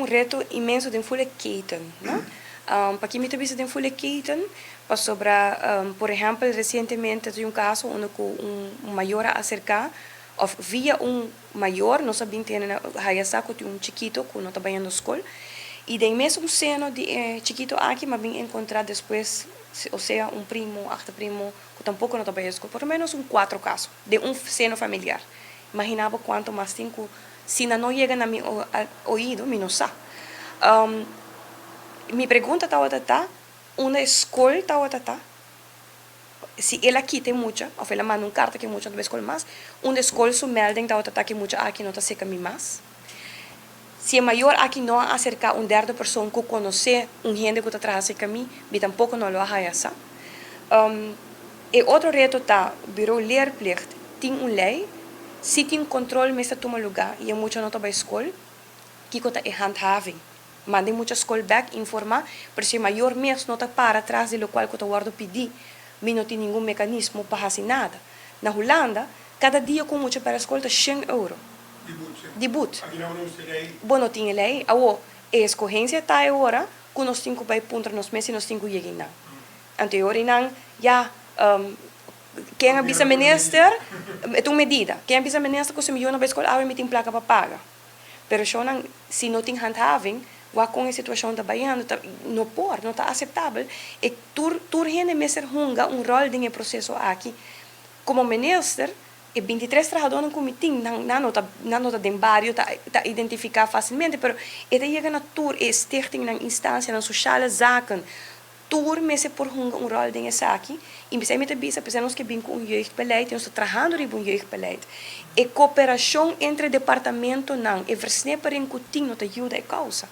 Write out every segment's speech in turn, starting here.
reto inmenso den full e keten, no? Paki mi ta bisa den full e keten? Pasobra, por ehempel, recientemente tin un caso unda cu un mayor a acerca, of via un mayor nos a bin tene haya sa cu tin un chikito cu no ta bayendo scol, y den mesun seno di e chikito aki mi a bin encontra despues, osea un primo, achterprimo, cu tampoco no ta bayendo scol, por lo menos un cuatro caso den un seno familiar. Imagina bo cuanto mas tin cu si nan no yega na mi oido, mi no sa. Mi pregunta tabata ta, unda e scol tabata ta? Si el a kita e mucha, of el a manda un carta cu e mucha no ta bay scol mas, unda e scol su melding tabata ta cu e mucha aki no ta seca mi mas? Si e mayor aki no a acerca un derde persoon cu conoce un hende cu ta traha seca mi, mi tampoco no lo a haya sa. E otro reto ta, Bureau Leerplicht tin un ley, si tin control mester tuma luga y e mucha no ta bay scol, kico ta e handhaving? Manda e mucha scol bek, informa, pero si e mayor mes no ta para tras di locual cu ta wordo pidi, mi no tin ningun mecanismo pa haci nada. Na Hulanda, cada dia cu un mucha perde scol ta shen euro. Di boet, si. Di boet. Aki nan bo no usa e ley. Bo no tin e ley. Awo, e escogencia ta e ora cu nos tin cu bay puntra nos mes si nos tin cu yega einan. Anto e ora einan, ya, ken a bisa minister, e ta un medida, ken a bisa minister cu si mi yu no bay scol awe mi tin placa pa paga. Pero shownan, si no tin handhaving, wak con e situacion ta bayando, ta, no por, no ta aceptabel. E tur, tur hende mester hunga un rol den e proceso aki. Como minister, e 23 trahadónan ku mi tin, nan nan no ta nan no ta den bario ta ta identifiká fásilmente, pero e ta yega na tur e stichtingnan, instansianan, sociale zaken, tur mester por hunga un ròl den esaki. I p'esei mi ta bisa, p'esei nos ke bin ku un jeugdbeleid i nos ta trahando riba un jeugdbeleid. E koperashon entre departamentonan, e versnippering ku tin no ta yuda e kousa.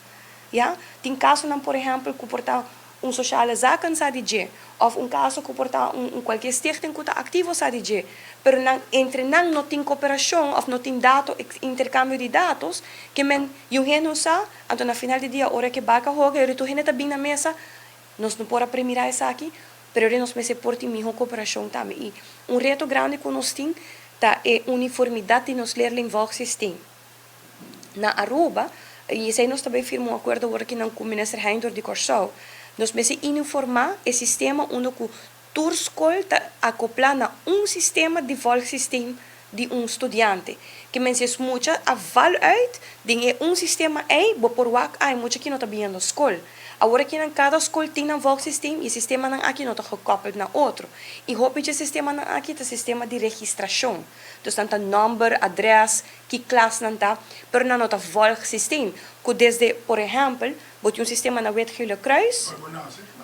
Ya, tin kasonan por ehèmpel ku por ta un sociale zaken sa di dje, òf un kaso ku por ta un kualkier stichting ku ta aktivo sa di dje, pero nan entre nan no tin koperashon òf no tin dato, interkambio di datos, ke men yu hende no sa, anto na final di dia ora ke baka hoga e tur hende ta bin na mesa, nos no por a premirá esaki, pero nos mester por tin mihó koperashon tambe. I un reto grandi ku nos tin ta e uniformidat di nos leerlingvolgsysteem. Na Aruba, y esey nos ta bay firma un acuerdo awor aki nan cu Minister Heindor di Corsou, nos mester uniforma e sistema unda cu tur scol ta acopla na un sistema di volgsysteem di un studiante. Ke men si es mucha a val uit den e un sistema ey, bo por wak, ah e mucha aki no ta biniendo scol. Awor aki nan kada skol tin nan volgsysteem i e sistemanan aki no ta gekoppeld na otro. I hopi dje sistemanan aki ta sistema di registrashon. Dus nan ta nòmber, adrès, ki klas nan ta, pero nan no ta volgsysteem. Ku desde, por ehèmpel, bo tin un sistema na Wit Gele Kruis,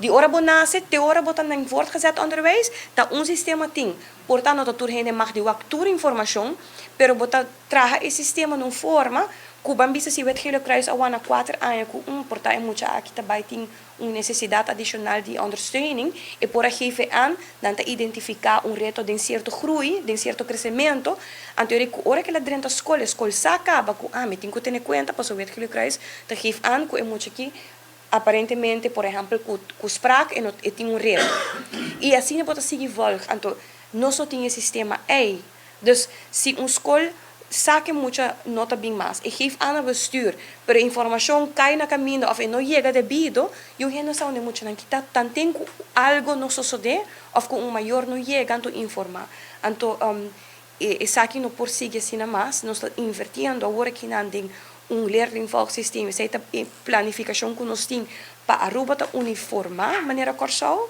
di ora bo nase te ora bo ta na voortgezet onderwijs, ta un sistema tin. Por ta no ta tur hende mag di wak tur informashon, pero bo ta traha e sistema na un forma ku ban bisa si Wit Gele Kruis a wana kuater aña ku un por ta e mucha aki ta bai tin un nesesidat adishonal di ondersteuning, e por a geef e an, nan ta identifiká un reto den sierto groei, den sierto kresementu, anto e ku ora ku el a drenta skol, e skol sa kaba ku ah mi tin ku tene kuenta pasobra Wit Gele Kruis ta geef an ku e mucha aki aparentemente por ehèmpel ku ku spraak e no e tin un reto. I asina bo ta sigui vòlg, anto nos no tin e sistema ei. Dus si un skol sa ke mucha no ta bin mas, e geef aan na bestuur, pero e informashon kai na kaminda òf e no yega debido, yu hende no sa unda e muchanan kita, tanten ku algo no sosodé òf ku un mayor no yega anto informá. Anto esaki no por sigui asina mas, nos ta invertiendo awor akinan den un leerlingvolgsysteem, esei ta e planifikashon ku nos tin pa Aruba ta uniformá manera Kòrsou.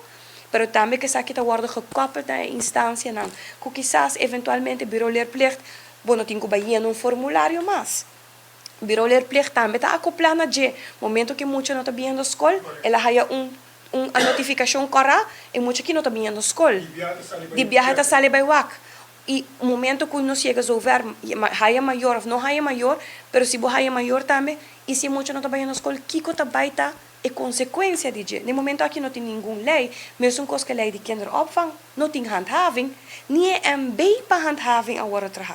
Pero tambe ku esaki ta wòrdu gekoppeld na e instansianan ku kisas eventualmente Bureau Leerplicht bo no tin ku bai yena un formulario mas. Bureau Leerplicht tambe ta akoplá na dje. Momento ku e mucha no ta biniendo skol, el a haya un un notifikashon kòrá, e mucha aki no ta biniendo skol. Di biaha ta sali bai wak. I momento ku nos yega zover, haya mayor òf no haya mayor, pero si bo haya mayor tambe, i si e mucha no ta bayendo skol, kiko ta bai ta e konsekuensia di dje? Den momento aki no tin ningun lei, mesun kos ku e lei di kinderopvang, no tin handhaving, ni e MB pa handhaving a wòrdu traha.